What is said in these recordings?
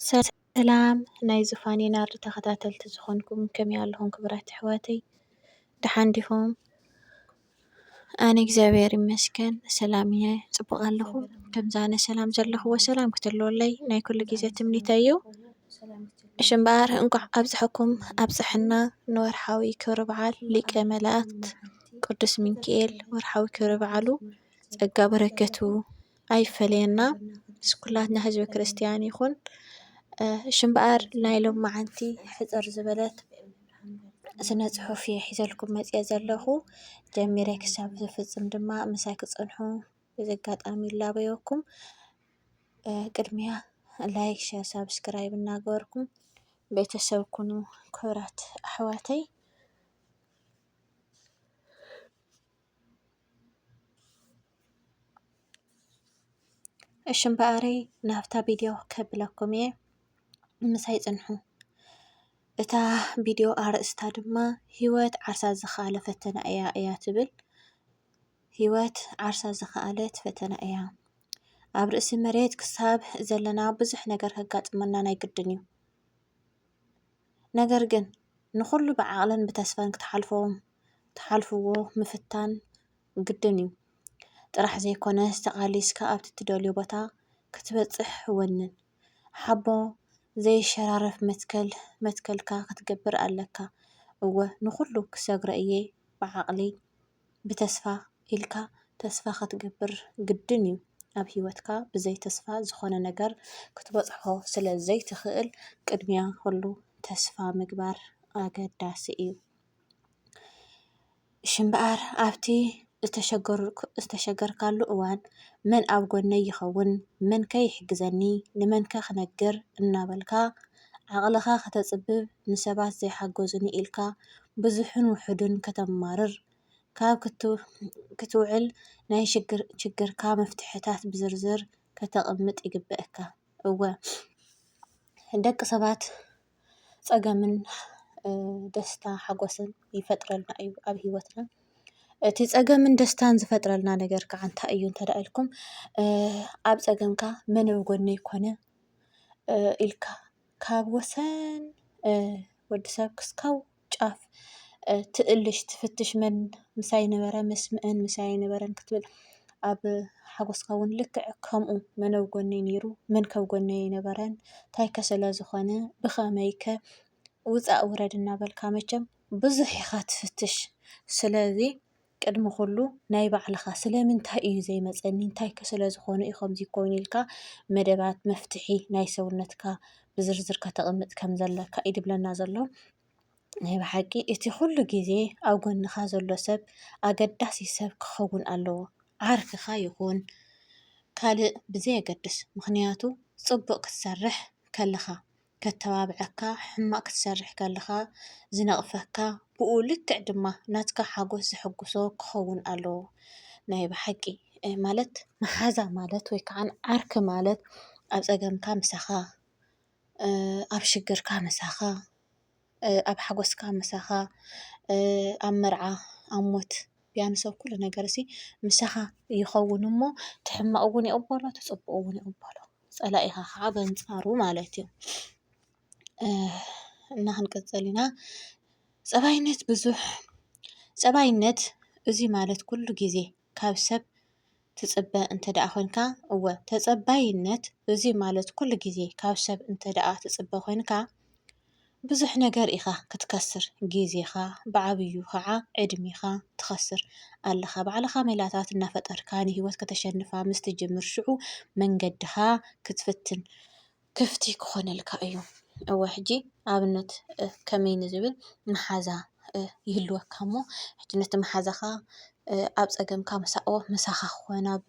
ሰላም ናይ ዙፋን ዩናርድ ተኸታተልቲ ዝኾንኩም ከመይ ኣለኹም ክቡራት ኣሕዋተይ? ደሓን ዲኹም? ኣነ እግዚኣብሔር ይመስገን ሰላም እየ፣ ጽቡቕ ኣለኹ። ከምዛ ኣነ ሰላም ዘለኽዎ ሰላም ክትህልወለይ ናይ ኩሉ ግዜ ትምኒተይ እዩ። እሺ እምበኣር እንቋዕ ኣብዝሐኩም ኣብዝሐና ንወርሓዊ ክብረ በዓል ሊቀ መላእክት ቅዱስ ሚካኤል ወርሓዊ ክብረ በዓሉ ጸጋ በረከቱ ኣይፈለየና። ምስ ኩላትና ህዝበ ክርስቲያን ይኹን። እሺ እምበኣር ናይ ሎማዓንቲ ሕጽር ዝበለት ስነ ጽሑፍ እየ ሒዘልኩም መጽየ ዘለኹ። ጀሚረ ክሳብ ዝፍጽም ድማ ምሳይ ክጸንሑ በዚ ኣጋጣሚ ይላበየኩም። ቅድሚያ ላይክ፣ ሸር፣ ሳብስክራይብ እናገበርኩም ቤተሰብ ኩኑ ክቡራት ኣሕዋተይ። እሺ እምበኣረይ ናብታ ቪድዮ ከብለኩም እየ፣ ምሳይ ጽንሑ። እታ ቪድዮ ኣርእስታ ድማ ህይወት ዓርሳ ዝኸኣለ ፈተና እያ እያ ትብል። ህይወት ዓርሳ ዝኸኣለት ፈተና እያ። ኣብ ርእሲ መሬት ክሳብ ዘለና ብዙሕ ነገር ከጋጥመና ናይ ግድን እዩ። ነገር ግን ንኹሉ ብዓቕልን ብተስፋን ክትሓልፎ ትሓልፍዎ ምፍታን ግድን እዩ። ጥራሕ ዘይኮነስ ተቓሊስካ ኣብቲ ትደልዮ ቦታ ክትበጽሕ ወንን። ሓቦ ዘይሸራረፍ መትከል መትከልካ ክትገብር ኣለካ። እወ ንኹሉ ክሰግሮ እየ ብዓቕሊ ብተስፋ ኢልካ ተስፋ ክትገብር ግድን እዩ። ኣብ ህይወትካ ብዘይ ተስፋ ዝኾነ ነገር ክትበጽሖ ስለ ዘይትኽእል ቅድሚያ ኩሉ ተስፋ ምግባር ኣገዳሲ እዩ። እሺ እምበኣር ኣብቲ ዝተሸገርካሉ እዋን መን ኣብ ጎነይ ይኸውን? መንከ ይሕግዘኒ? ንመንከ ክነግር? እናበልካ ዓቕልኻ ከተጽብብ ንሰባት ዘይሓገዙኒ ኢልካ ብዙሕን ውሑድን ከተማርር ካብ ክትውዕል ናይ ሽግርካ መፍትሕታት ብዝርዝር ከተቕምጥ ይግበእካ። እወ ደቂ ሰባት ጸገምን ደስታ ሓጎስን ይፈጥረልና እዩ ኣብ ህይወትና። እቲ ጸገምን ደስታን ዝፈጥረልና ነገር ከዓ እንታይ እዩ እንተ ኢልኩም ኣብ ጸገምካ መን ኣብ ጎነይ ኮነ ኢልካ ካብ ወሰን ወዲ ሰብ ክስካብ ጫፍ ትእልሽ ትፍትሽ መን ምሳይ ነበረ ምስምእን ምሳይ ነበረን ክትብል ኣብ ሓጎስካ እውን ልክዕ ከምኡ መን ኣብ ጎነይ ነይሩ መን ከብ ጎነይ ኣይነበረን እንታይ ከ ስለ ዝኾነ ብኸመይ ከ ውፃእ ውረድ እናበልካ መቸም ብዙሕ ኢኻ ትፍትሽ። ስለዚ ቅድሚ ኩሉ ናይ ባዕልኻ ስለምንታይ እዩ ዘይመፀኒ እንታይ ከ ስለ ዝኾነ እዩ ከምዚ ኮይኑ ኢልካ መደባት መፍትሒ ናይ ሰውነትካ ብዝርዝር ከተቕምጥ ከም ዘለካ እዩ ድብለና ዘሎ። ናይ ብሓቂ እቲ ኩሉ ግዜ ኣብ ጎንኻ ዘሎ ሰብ ኣገዳሲ ሰብ ክኸውን ኣለዎ። ዓርክኻ ይኹን ካልእ ብዘየገድስ፣ ምኽንያቱ ጽቡቕ ክትሰርሕ ከለኻ ከተባብዐካ፣ ሕማቕ ክትሰርሕ ከለኻ ዝነቕፈካ፣ ብኡ ልክዕ ድማ ናትካ ሓጎስ ዘሐጉሶ ክኸውን ኣለዎ። ናይ ብሓቂ ማለት መሓዛ ማለት ወይ ከዓ ዓርኪ ማለት ኣብ ጸገምካ ምሳኻ ኣብ ሽግርካ ምሳኻ፣ ኣብ ሓጎስካ ምሳኻ፣ ኣብ መርዓ፣ ኣብ ሞት፣ ቢያንስ ኣብ ኩሉ ነገር ሲ ምሳኻ ይኸውን እሞ፣ እቲ ሕማቕ እውን ይቕበሎ፣ እቲ ጽቡቕ እውን ይቕበሎ። ጸላኢኻ ከዓ በንጻሩ ማለት እዩ። እና ክንቅጽል ኢና። ጸባይነት ብዙሕ፣ ጸባይነት እዚ ማለት ኩሉ ግዜ ካብ ሰብ ትጽበ እንተ ደኣ ኾንካ፣ እወ፣ ተጸባይነት፣ እዚ ማለት ኩሉ ግዜ ካብ ሰብ እንተ ደኣ ትጽበ ኾንካ፣ ብዙሕ ነገር ኢኻ ክትከስር፣ ግዜኻ፣ ብዓብዩ ኸዓ ዕድሜኻ ትኸስር ኣለኻ። ባዕልኻ ሜላታት እናፈጠርካ ንህይወት ከተሸንፋ ምስ ትጅምር፣ ሽዑ መንገድኻ ክትፍትን ክፍቲ ክኾነልካ እዩ። እወ፣ ሕጂ ኣብነት፣ እ፣ ከመይ ንዝብል መሓዛ፣ እ፣ ይህልወካ እሞ፣ ሕጂ ነቲ መሓዛኻ፣ እ፣ ኣብ ጸገምካ ምሳእዎ ምሳኻ ክኾን፣ ኣብ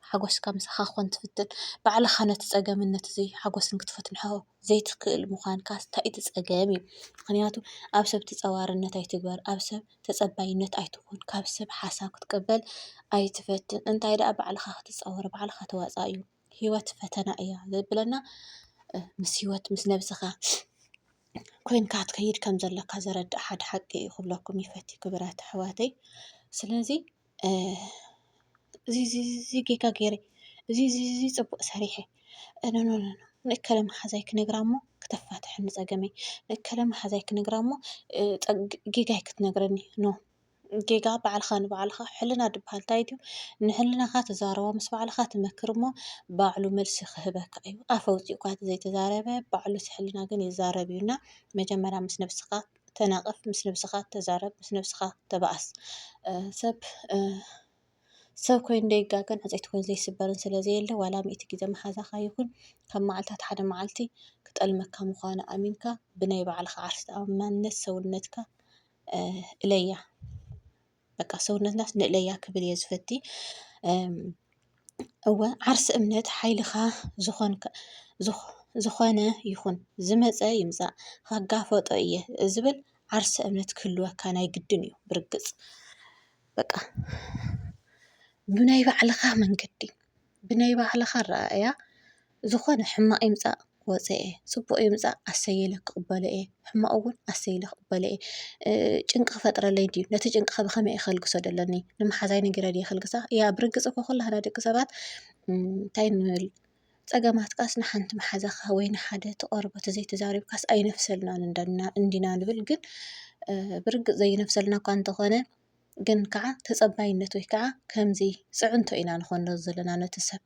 ሓጎስካ ምሳኻ ክኾን ትፍትን። ባዕልኻ ነቲ ጸገምን ነቲ ዘይሓጎስን ክትፈትንሖ ዘይትክእል ምዃንካ፣ እንታይ እቲ ጸገም እዩ? ምኽንያቱ፣ ኣብ ሰብ ተጸዋርነት ኣይትግበር፣ ኣብ ሰብ ተጸባይነት ኣይትኹን፣ ካብ ሰብ ሓሳብ ክትቅበል ኣይትፈትን። እንታይ ደኣ ባዕልኻ ክትጻወር፣ ባዕልኻ ተዋጻእ እዩ። ህይወት ፈተና እያ ዘብለና፣ እ፣ ምስ ህይወት፣ ምስ ነብስኻ ኮይንካ ክትከይድ ከም ዘለካ ዘረድእ ሓደ ሓቂ እዩ ክብለኩም ይፈቲ፣ ክቡራት ኣሕዋተይ። ስለዚ፣ እ፣ እዚ፣ እዚ፣ እዚ ጌጋ ገይረ፣ እዚ፣ እዚ፣ እዚ ጽቡቕ ሰሪሐ፣ እ፣ ኖ፣ ኖ፣ ኖ፣ ኖ። ንእከለ መሓዛይ ክነግራ እሞ ክተፋትሐኒ ጸገመይ፣ ንእከለ መሓዛይ ክነግራ እሞ እ፣ ጸግ- ጌጋይ ክትነግረኒ። ኖ፣ ጌጋ ባዕልኻ ንባዕልኻ። ሕልና ድበሃል እንታይ ድዩ? ንሕልናኻ ተዛረቦ፣ ምስ ባዕልኻ ትመክር እሞ ባዕሉ መልሲ ክህበካ እዩ። ኣፍ ኣውጺኡ እኳ ዘይተዛረበ ባዕሉ እቲ ሕልና ግን ይዛረብ እዩ። እና መጀመርያ ምስ ነብስኻ ተናቐፍ፣ ምስ ነብስኻ ተዛረብ፣ ምስ ነብስኻ ተባኣስ። እ፣ ሰብ እ፣ ሰብ ኮይኑ ዘይጋገን ዕንፀይቲ ኮይኑ ዘይስበርን ስለ ዘየለ ዋላ ሚእቲ ግዜ መሓዛኻ ይኹን ካብ መዓልታት ሓደ መዓልቲ ክጠልመካ ምዃኑ ኣሚንካ ብናይ ባዕልኻ ዓርሲ ተኣማንነት ሰውነትካ እ፣ እለያ። በቃ ሰውነትናስ ንእለያ ክብል እየ ዝፈቲ። እም፣ እወ ዓርሲ እምነት ሓይልኻ ዝኾንካ- ዝኾ- ዝኾነ ይኹን ዝመፀ ይምፃእ ክጋፈጦ እየ ዝብል ዓርሲ እምነት ክህልወካ ናይ ግድን እዩ። ብርግፅ በቃ ብናይ ባዕልኻ መንገዲ ብናይ ባዕልኻ ኣረኣእያ ዝኾነ ሕማቕ ይምፃእ ክወፀ እየ፣ ፅቡቕ ይምፃእ ኣሰይ ኢለ ክቕበሎ እየ፣ ሕማቕ እውን ኣሰይ ኢለ ክቕበሎ እየ። እ፣ ጭንቂ ክፈጥረለይ ድዩ? ነቲ ጭንቂ ከ ብኸመይ እየ ከልግሶ ደለኒ? ንመሓዛይ ነጊረ ድየ ከልግሳ? እያ ብርግፅ እኮ ኩላህና ደቂ ሰባት እም፣ እንታይ ንብል ጸገማትካስ ንሓንቲ መሓዛኻ ወይ ንሓደ ትቐርቦ ተዘይተዛሪብካስ ኣይነፍሰልናን እንዳና- እንዲና ንብል። ግን እ፣ ብርግፅ ዘይነፍሰልና እኳ እንተኾነ ግን ከዓ ተጸባይነት ወይ ከዓ ከምዚ ፅዕንቶ ኢና ንኾኖ ዘለና ነቲ ሰብ።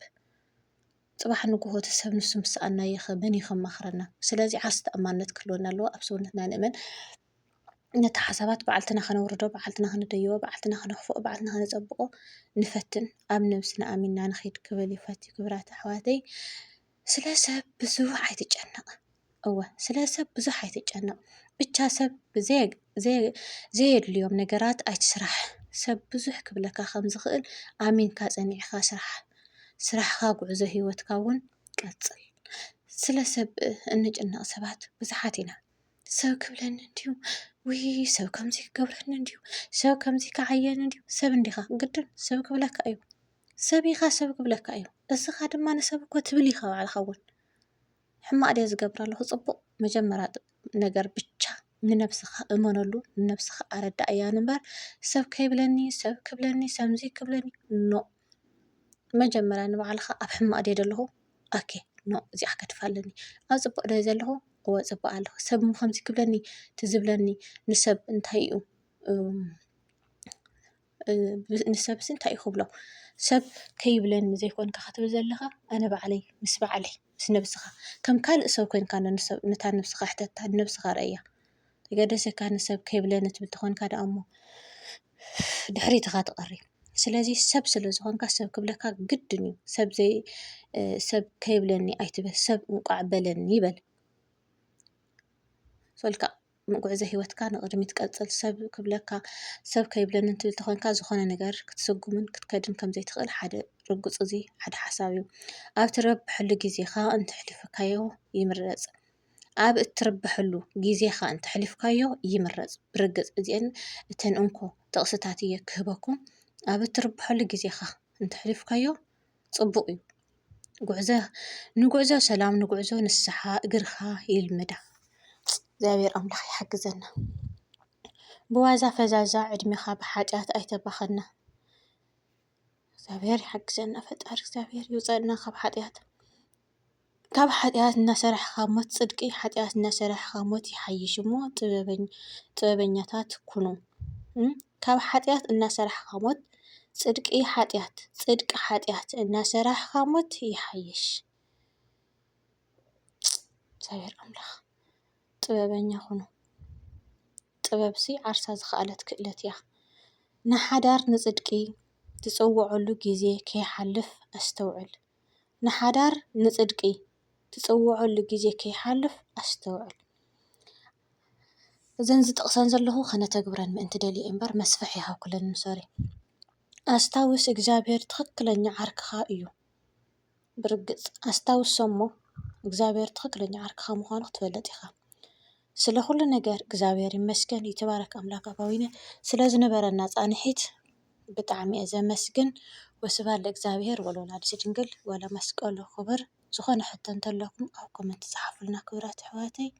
ጽባሕ ንግሆ እቲ ሰብ ንሱ ምስ ሰኣናዮ ኸ መን እዩ ከማኽረና? ስለዚ ዓርሲ ተኣማንነት ክህልወና ኣለዎ። ኣብ ሰውነትና ንእመን። ነቲ ሓሳባት ባዕልትና ከነውርዶ፣ ባዕልትና ከነደይቦ፣ ባዕልትና ከነኽፍኦ፣ ባዕልና ከነጸብቆ ንፈትን። ኣብ ነብስና ኣሚንና ንኺድ ክብል ይፈቲ። ክብራት ኣሕዋተይ ስለ ሰብ ብዙሕ ኣይትጨነቕ። እወ ስለ ሰብ ብዙሕ ኣይትጨነቕ። ብቻ ሰብ ዘየ- ዘየ- ዘየድልዮም ነገራት ኣይትስራሕ። ሰብ ብዙሕ ክብለካ ከም ዝኽእል ኣሚንካ ጸኒዕካ ስራሕ። ስራሕኻ ጉዕዞ ህይወትካ እውን ቀጽል። ስለ ሰብ እንጭነቕ ሰባት ብዙሓት ኢና። ሰብ ክብለኒ እንድዩ፣ ውይ ሰብ ከምዚ ክገብረኒ እንድዩ፣ ሰብ ከምዚ ክዓየኒ እንድዩ። ሰብ እንዲኻ ግድን ሰብ ክብለካ እዩ። ሰብ ኢኻ ሰብ ክብለካ እዩ። እስኻ ድማ ንሰብ እኮ ትብል ኢኻ ባዕልኻ እውን። ሕማቕ ድየ ዝገብር ኣለኹ ጽቡቕ? መጀመርያ ነገር ብቻ ንነብስኻ እመነሉ፣ ንነብስኻ ኣረዳእያ እምበር ሰብ ከይብለኒ፣ ሰብ ክብለኒ፣ ሰምዚ ክብለኒ ኖ። መጀመርያ ንባዕልኻ ኣብ ሕማቕ ድየ ዘለኹ? ኣኬ ኖ እዚኣ ከድፋ ኣለኒ። ኣብ ጽቡቕ ድየ ዘለኹ? እወ ጽቡቕ ኣለኹ። ሰብ እሞ ከምዚ ክብለኒ ትዝብለኒ ንሰብ እንታይ እዩ? እም፣ እ፣ ብ- ንሰብሲ እንታይ እዩ ክብሎ? ሰብ ከይብለኒ ዘይኮንካ ክትብል ዘለኻ ኣነ ባዕለይ ምስ ባዕለይ ምስ ነብስኻ ከም ካልእ ሰብ ኮንካ ነ- ንሰብ- ነታ ነብስኻ ሕተታ ንነብስኻ ረእያ። ተገደሰካ ንሰብ ከይብለኒ ትብል ተኾንካ ደኣ እሞ ድሕሪትኻ ትቐሪ። ስለዚ ሰብ ስለ ዝኾንካ ሰብ ክብለካ ግድን እዩ። ሰብ ዘይ እ፣ ሰብ ከይብለኒ ኣይትበል፣ ሰብ እንቋዕ በለኒ ይበል። ሶልካ ጉዕዞ ህይወትካ ንቕድሚት ቀጽል። ሰብ ክብለካ ሰብ ከይብለኒ እንትብል ተኾንካ ዝኾነ ነገር ክትስጉምን ክትከድን ከም ዘይትኽእል ሓደ ርጉጽ እዚ ሓደ ሓሳብ እዩ። ኣብ ትረብሐሉ ግዜኻ እንተሕሊፍካዮ ይምረጽ። ኣብ እትርብሐሉ ግዜኻ እንተሕሊፍካዮ ይምረጽ። ብርግጽ እዚአን እተን እንኮ ጥቕስታት እየ ክህበኩም። ኣብ እትርብሐሉ ግዜኻ እንተሕሊፍካዮ ጽቡቕ እዩ። ጉዕዞ ንጉዕዞ ሰላም ንጉዕዞ ንስሓ እግርኻ ይልመዳ። እግዚኣብሔር ኣምላኽ ይሓግዘና። ብዋዛ ፈዛዛ ዕድሜኻ ብሓጢኣት ኣይተባኸና። እግዚኣብሔር ይሓግዘና ፈጣሪ እግዚኣብሔር ይውፀልና ካብ ሓጢኣት። ካብ ሓጢኣት እናሰራሕኻ ሞት ጽድቂ፣ ሓጢኣት እናሰራሕኻ ሞት ይሓይሽ እሞ ጥበበኝ- ጥበበኛታት ኩኑ። እም? ካብ ሓጢኣት እናሰራሕኻ ሞት ጽድቂ፣ ሓጢኣት ጽድቂ፣ ሓጢኣት እናሰራሕኻ ሞት ይሓይሽ። እግዚኣብሔር ኣምላኽ ጥበበኛ ኩኑ። ጥበብሲ ዓርሳ ዝኸኣለት ክእለት እያ። ንሓዳር ንጽድቂ ትጽውዐሉ ግዜ ከይሓልፍ ኣስተውዕል። ንሓዳር ንጽድቂ ትጽውዐሉ ግዜ ከይሓልፍ ኣስተውዕል። እዘን ዝጠቕሰን ዘለኹ ከነተግብረን ምእንቲ ደልየ እምበር መስፍሕ ይሃብኩለንን ሶሪ። ኣስታውስ እግዚኣብሔር ትኽክለኛ ዓርክኻ እዩ። ብርግጽ ኣስታውሶ እሞ እግዚኣብሔር ትኽክለኛ ዓርክኻ ምዃኑ ክትፈልጥ ኢኻ። ስለ ኩሉ ነገር እግዚኣብሔር ይመስገን። ይትባረክ ኣምላክ ኣባዊነ ስለ ዝነበረና ጻንሒት ብጣዕሚ እየ ዘመስግን። ወስብሐት ለእግዚኣብሔር ወለወላዲቱ ድንግል ወለመስቀሉ ክቡር። ዝኾነ ሕቶ እንተለኩም ኣብ ኮመንት ጸሓፉልና ክቡራት ኣሕዋተይ።